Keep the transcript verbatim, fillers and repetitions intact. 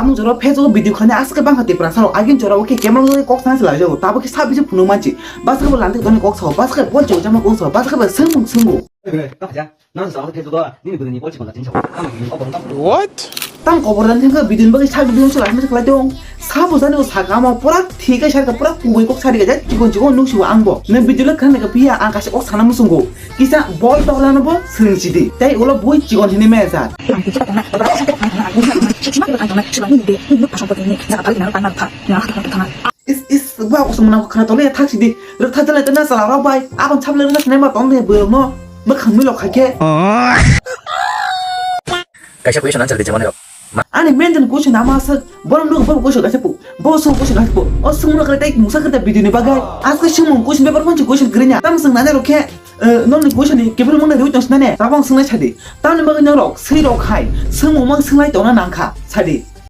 Amung jora Facebook video khani aswk bangkha Tiprasa rok agin jora o khe camera no kok sana se lai jago tabo khe sa bisi phunuk manchi basa khe bo lantik toni kok sao basa khe bo cheu jama kok sao basa khe bo swngmung swngmung. What? Tang kobor dan thengkha video ni bagwi sa video se lai masa khlai tong. Sa bo jani o saka amo pura thik ai sarka pura kubui kok sari ga jai chikon chikon nuk sibo ang bo. Ne video le khana ka piya ang kaisa kok sana musungo. Kisa bol tokla no bo swrwng sidi. Tai ulo bui chikon hini me jar. Is is ba usung na khana tole thak sidi. Rwtha jala tena sala rok bai. Abang chable rwtha sinai ma tong de bwrok no. Mwkhang milo khaikhe. Kaisa question answer di jemani rok. Ani main question ama sak borom rok bo question kaisa pu. Bo sung question kaisa pu. O sung rok tai musa kata video ni bagai. Aska sung question paper pon question grinya. Tam sung nanya rok khe. Nong ni question ni kebel mung na rui tong sinane. Tabang sung nai sadi. Tam ni bagai nong rok sui rok khai. Sung mung mang sung lai tong na nang kha. Sadi.